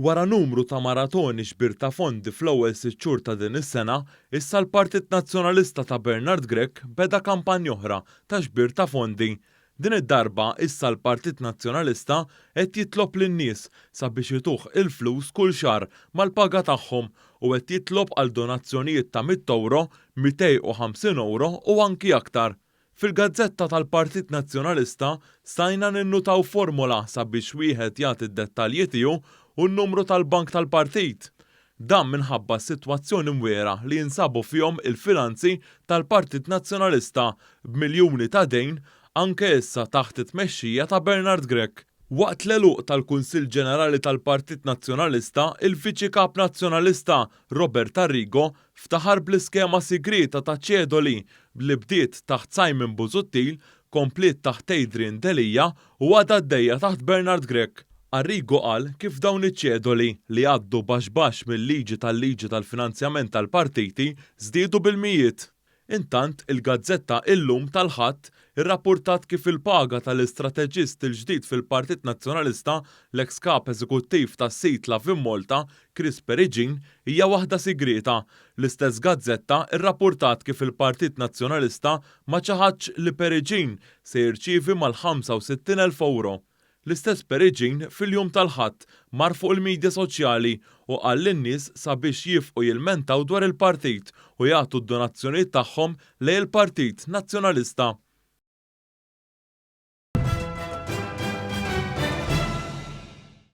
Wara numru ta' maratoni xbir ta' fondi fl-ewwel sitt xhur ta' din is-sena, issa l-Partit Nazzjonalista ta' Bernard Grech beda kampanja oħra ta' xbir ta' fondi. Din id-darba issa l-Partit Nazzjonalista qed jitlob lin-nies sabiex ituh il-flus kull xahar mal-paga tagħhom u qed jitlob għal donazzjonijiet ta' €100, €250 u anki aktar. Fil-gazzetta tal-Partit Nazzjonalista stajna ninnutaw formola sabiex wieħed jagħti d-dettalji tiegħu u n-numru tal-bank tal-partit. Dan minħabba s-sitwazzjoni mwiegħra li jinsabu fihom il-finanzi tal-Partit Nazzjonalista b'miljuni ta' dejn anke issa taħt it-tmexxija ta' Bernard Grech. Waqt l-għeluq tal-Kunsill Ġenerali tal-Partit Nazzjonalista, il-Viċi Kap Nazzjonalista, Robert Arrigo, ftaħar bl-iskema sigrieta ta' ċedoli li bdiet taħt Simon Busuttil, kompliet taħt Adrian Delia u għadha għaddejja taħt Bernard Grech. Arrigo qal kif dawn iċ-ċedoli, li jgħaddu baxx baxx mil-liġi tal-liġi tal-finanzjament tal-partiti, żdiedu bil-mijiet. Intant, il-gazzetta Illum tal-Ħadd irrappurtat kif il-paga tal-istrateġist il-ġdid fil-Partit Nazzjonalista, l-eks Kap Eżekuttiv tas-sit Lovin Malta, Chris Peregin, hija waħda sigrieta. L-istess gazzetta rrappurtat kif il-Partit Nazzjonalista ma ċaħadx li Peregin se jirċievi mal-65,000 ewro. L-istess Peregin fil-jum tal-Ħadd mar fuq il-midja soċjali u qal lin-nies sabiex jiefqu jilmentaw dwar il-partit u jagħtu d-donazzjonijiet tagħhom lejn il-Partit Nazzjonalista.